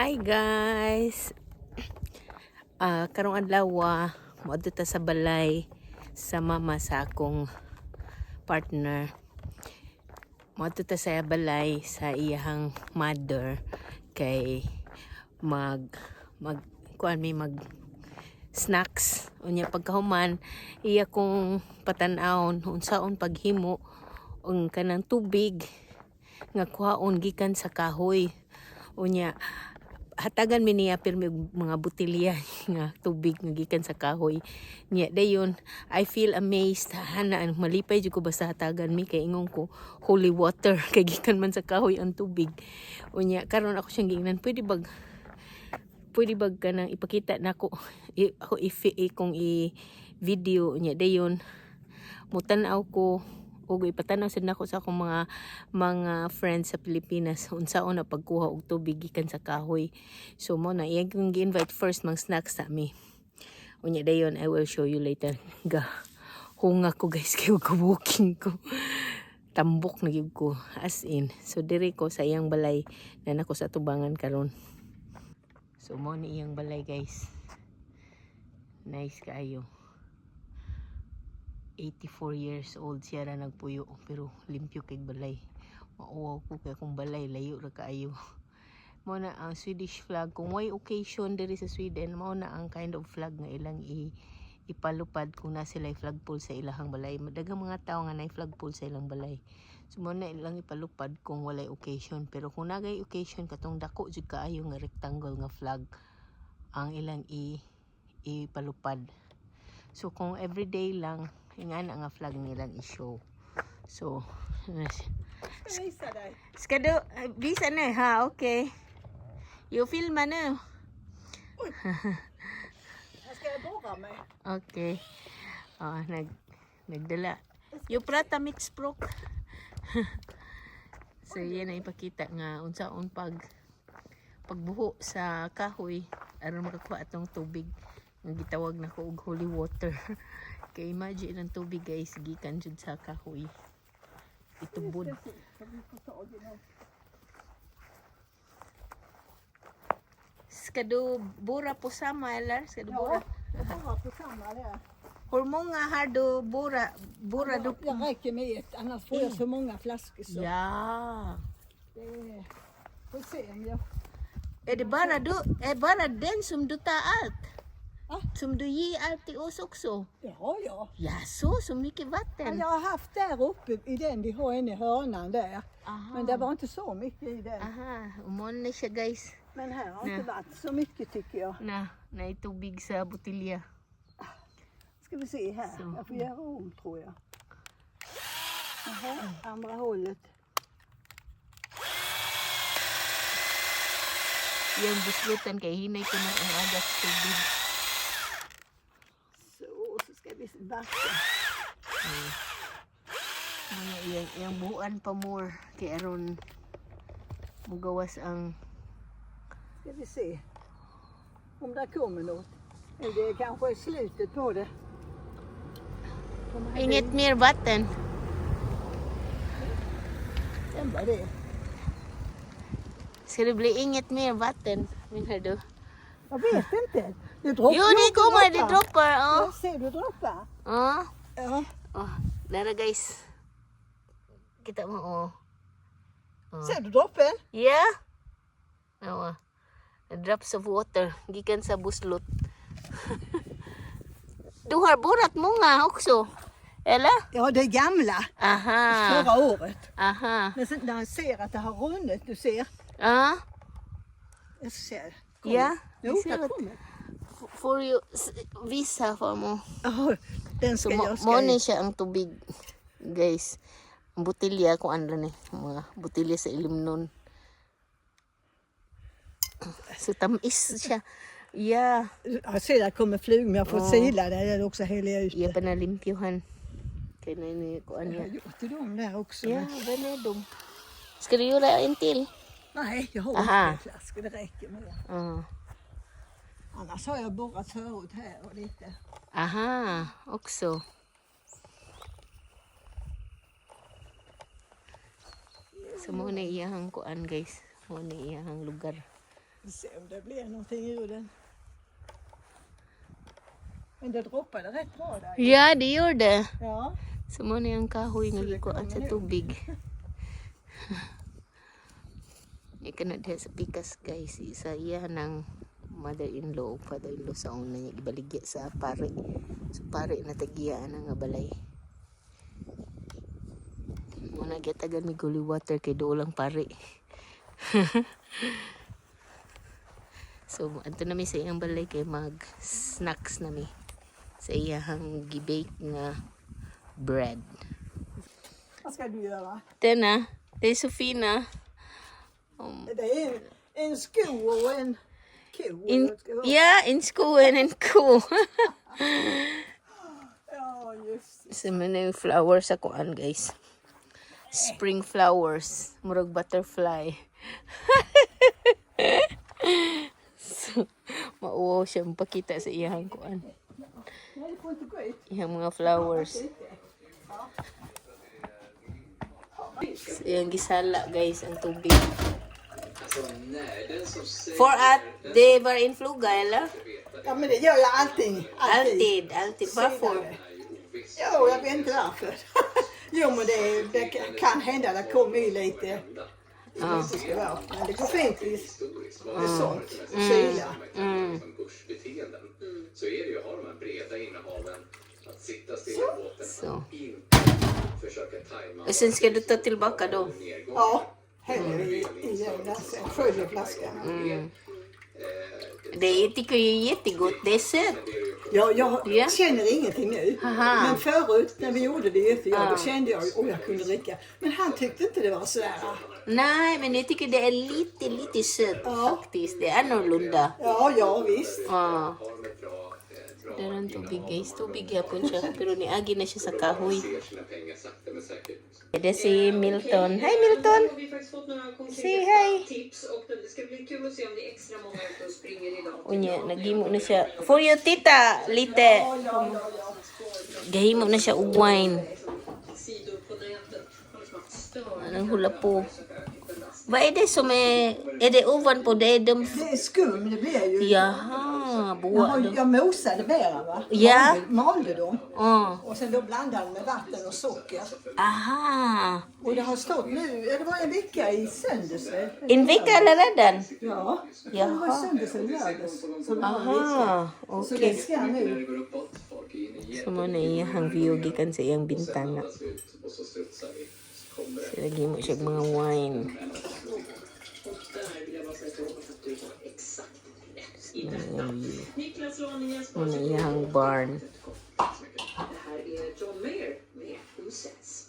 Hi guys. Karong adlaw moadto ta sa balay sa mama sa akong partner. Moadto ta sa balay sa iyahang mother kay mag mag kuan mi, mag snacks. Unya pagkahuman, iya kong patan-awon unsaon paghimo ang kanang tubig nga kuhaon gikan sa kahoy. Unya hatagan mi niya pirmi og mga botelya nga tubig nga gikan sa kahoy niya. Dayon I feel amazed hana, malipay jud ko basta hatagan mi kay ingon ko, holy water kay gikan man sa kahoy ang tubig. Unya karon ako siyang giingnan, pwede bag kanang ipakita nako ako if kung i video niya. Dayon mutan-aw ko ug ipatan-aw sad nako sa akong mga friends sa Pilipinas unsaon na pagkuha og tubig gikan sa kahoy. So mo na iyang kong gi-invite first, mang snacks sa mi. Unya dayon I will show you later. Ga hunga ko guys kay walking ko, tambok na gyud ko as in. So diri ko sa iyang balay na nako sa tubangan karon. So mo ni iyang balay guys, nice kaayo. 84 years old siya ra nagpuyo pero limpyo kay balay. Mauwaw ko kay akong balay layo ra kaayo. Mo na ang Swedish flag. Kung way occasion diri sa Sweden, mao na ang kind of flag nga ilang ipalupad kung na sila flagpole sa ilahang balay. Daghang mga tao nga nay flagpole sa ilang balay. So mo na ilang ipalupad kung walay occasion, pero kung nagay occasion, katong dako jud kaayo nga rectangle nga flag ang ilang ipalupad. So kung everyday lang, ingana nga flag nilang i-show. So Ska visa dig. Ska du visa nu? Ha, okej. Jag filmar nu. Här ska jag borra mig. Okej. Ah, nagdala. Jag pratar mitt språk. So yan ay ipakita nga unsaon pagbuho sa kahoy aron makakuha atong tubig nga gitawag nako og holy water. Kay imagine ang tubig guys, gikan jud sa kahoy. Itubod. Så vi får tag i något. Ska du bora på samma eller? Ska du bora? Ja, jag borrar på samma där. Hur många har du bora? Bora du? Jag räcker med ett, annars får jag så många flaskor så. Ja. Det är, får se om jag. Är det bara du? Är bara den som du tar allt? Va? Som du ger allt till oss också? Ja, ja. Ja, så mycket vatten. Ja, jag har haft där uppe i den vi har inne i hörnan där. Aha. Men det var inte så mycket i den. Aha, umon na siya guys. Men här har inte varit så mycket tycker jag. Na, na tubig sa botelya. Ska vi se här. Så. Jag får göra om tror jag. Jaha, andra hållet. Yung buslutan kay hinay ko ng ang agas tubig. Så, så ska vi backa. Mga iyang buuan pa more kay aron mugawas ang Ska vi se om det kommer något. Eller det kanske är slutet på det. Kommer här Inget mer vatten. Den var det. Ska det bli inget mer vatten, menar du? Jag vet inte. Det droppar. Jo, det kommer, det droppar. Ja. Jag ser du droppar. Ja. Ja. Oh, dara guys. Kita mo oh. Ser du droppen? Yeah. Oh. Drops of water gikan sa buslot. Du har borrat många också. Eller? Ja, det är gamla. Aha. Förra året. Aha. Men sen när jag ser att det har runnit, du ser. Ja. Jag ser. Ja, Jo, jag ser där att- kommer. Får ju visa för mo. Ja, den So ska mo jag ska mo ni siya ang tubig guys. Ang botelya kung ano ni mga botelya sa ilim nun. So tamis siya. Yeah. Jag ser att det kommer flugor men jag får sila det eller också häller jag ut Iya det. pa na limpyuhan. Kay na ni kuan Jag har niya. gjort till dem där också. Ja, vem är de? Ska du göra en till? Nej, jag har Aha. inte flaskor, det räcker med det. Ja. Annars har jag borrat förut här och lite. Aha, också. So mo na iyahang kuan guys. Mo na iyahang lugar. Vi ser om det blir någonting ur den. Men det droppade rätt bra där. Ja, det gör det. Ja. So mo na yung kahoy nga gikuan sa tubig. Ika na diha sa pikas, guys, sa iya ng mother-in-law o father-in-law sa una niya ibaligya sa pare. So pare na tagiya ana nga balay. Muna gitagan mi holy water kay duol ang pare. So adto na mi sa iyang balay kay mag snacks na mi sa iyang gibake nga bread. Vad ska du göra? Denna, det är så fina. Det är en sko och en ko. In, eller vad ska det vara? ja, en sko and en ko. Ja, just So, man yung flowers sa kuan, guys. Spring flowers. Murag butterfly. So, mauwaw siya mapakita sa iyang kuan. Nej, du får inte gå ut. Iyang mga flowers. Lite. So, iyang gisala, guys, ang tubig. For att det var en fluga, eller? Ja, men det gör jag alltid. Alltid, alltid. Varför? Jo, jag vet inte varför. Jo, men det kan hända. Det kommer ju lite som inte ska vara. Men det går fint med sånt. Kyla. Börsbeteenden. Så är det ju att ha de här breda innehaven, att sitta still i båten, Så. att inte försöka tajma Och sen ska du ta tillbaka då? nedgången. Ja, häller i den där sen. Sköljer flaskan. Det tycker jag är jättegott. Det är sött. Jag känner ingenting nu. Aha. Men förut när vi gjorde det, jag, då kände jag ju, oh, jag kunde dricka. Men han tyckte inte det var sådär. Nej, men jag tycker det är lite, lite sött faktiskt. Det är annorlunda. Ja, ja visst. Ja. Har de ett bra Daran tubig, guys. Tubig yapon siya. Pero niagi na siya sa kahoy. ser sina pengar sakta men säkert Det är si Milton. Hej, Milton! Har vi faktiskt fått några konkreta Säg hej. Tips och det ska bli kul att se om det är extra många ute och springer idag. Unya, naghimo na siya. For you, tita! Lite. Ja, ja, ja, ja. Gahimo na siya og wine. Sidor på nätet har liksom haft störningar Anong hula po? Vad är det som är? Är det ovanpå? Det är de? Det är skum, det blir ju. Jaha, Jag, buwa har, då. jag mosade bären, va? Ja. Malde dem. Oh. Och sen då blandade med vatten och socker. Aha. Och det har stått nu, ja, det var en vecka i söndags väl? En vecka eller redan? Ja, Jaha. det var i söndags eller lördags. Så det var en vecka. Aha, Så okay. det ska när nu. det går uppåt, folk är inne So mo na iyang view gikan sa iyang bintana. andas ut och så studsar vi. Så kommer det So naghimo siya og mga wine. Och där vill jag bara säga att jag hoppas att du har exakt rätt i Mga detta. view. Niklas Laninge Mo na iyang barn. Det här är John Mayer med Who Says.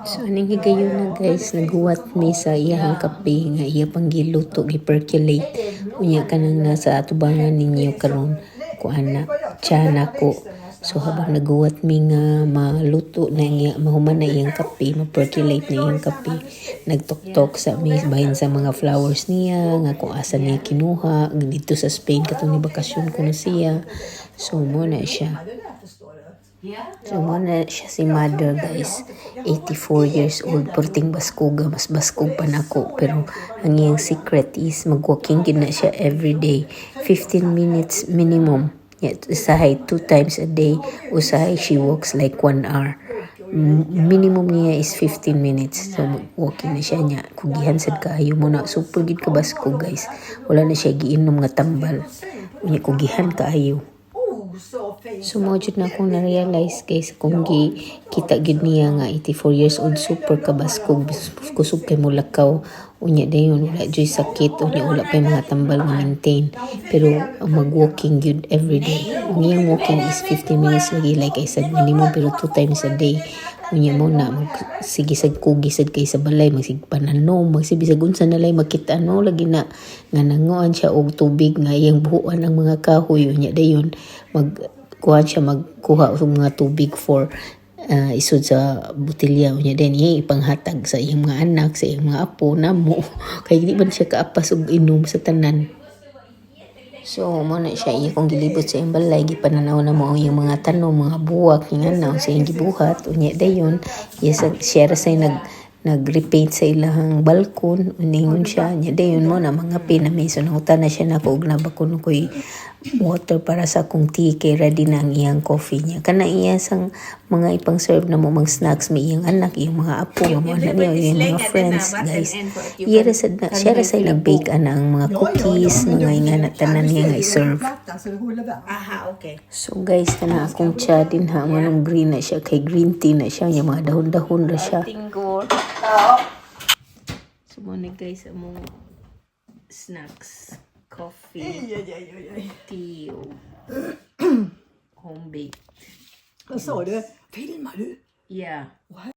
So aning higayon na, guys, naghuwat mi sa iyang kape nga iya pang giluto, gi-percolate. Unya kanang nasa atubangan ninyo karon kuan na tiyan nako. So habang naghuwat mi nga maluto na iya, mahuman na iyang kape, ma-percolate na iyang kape, nagtoktok sa mi bahin sa mga flowers niya nga kung asa niya kinuha dito sa Spain katong ni bakasyon ko na siya. So mo na siya. Ja, det där förstår du. So, mo na siya si mother, guys. 84 years old. Perting baskuga. Mas baskog pa nako. Pero ang iyang secret is mag-walking gid na siya every day. 15 minutes minimum. Yeah, usahay two times a day. Usahay she walks like 1 hour. Minimum niya is 15 minutes. So, walking na siya niya. Kugihan sad kaayo mo na. Super gid ka baskog, guys. Wala na siya giinom nga tambal. Unya kugihan kaayo. Oh, så fint. So mo jud na akong na-realize, guys, kung gi kita gid niya nga 84 years old, super kabaskog, kusog kay mulakaw, unya dayon wala joy sakit, unya wala pa mga tambal nga maintain, pero ang mag-walking gyud every day. Ang iyang walking is 15 minutes lagi, like I said, minimum, pero two times a day. Unya mo na mag sige sad kugi sad kay sa balay, magsig pananom, magsibisag unsa na lay makita no lagi na nga nanguan siya og tubig nga iyang buhuan ang mga kahoy. Unya dayon mag kuha siya, magkuha og mga tubig for isod sa botelya. Unya din iya ipanghatag sa iyang mga anak, sa iyang mga apo namo, kay di man siya kaapas og inom sa tanan. So, mo na siya iya kong gilibot sa iyang balay, gipananaw na mo ang iyang mga tanom, mga buwak, yung ano, sa iyang gibuhat. Unya dayon, iya sa, siya ra say nag nag-repaint sa ilahang balkon. Uningon siya niya dayon mo na mga pinami. So nangutana siya nako og naa ba kuno ko'y water para sa akong tea kay ready na ang iyang coffee niya. Kana iya sang mga ipang-serve na mo mga snacks may iyang anak, iyang mga apo, nga mo na niya, iyang mga friends, guys. Iya ra sad na siya ra say nag-bake ana ang mga cookies, mga nga na tanan niya nga i-serve. Plattan så det håller värme. Aha, okej. So guys, kana akong cha din ha, manong green na siya, kay green tea na siya, yung mga dahon-dahon ra siya. So mo na, guys, among snacks, coffee, Ej, ej, ej, ej, ej. Tea, o home baked. Vad sa du? Filmar du? Yeah. What?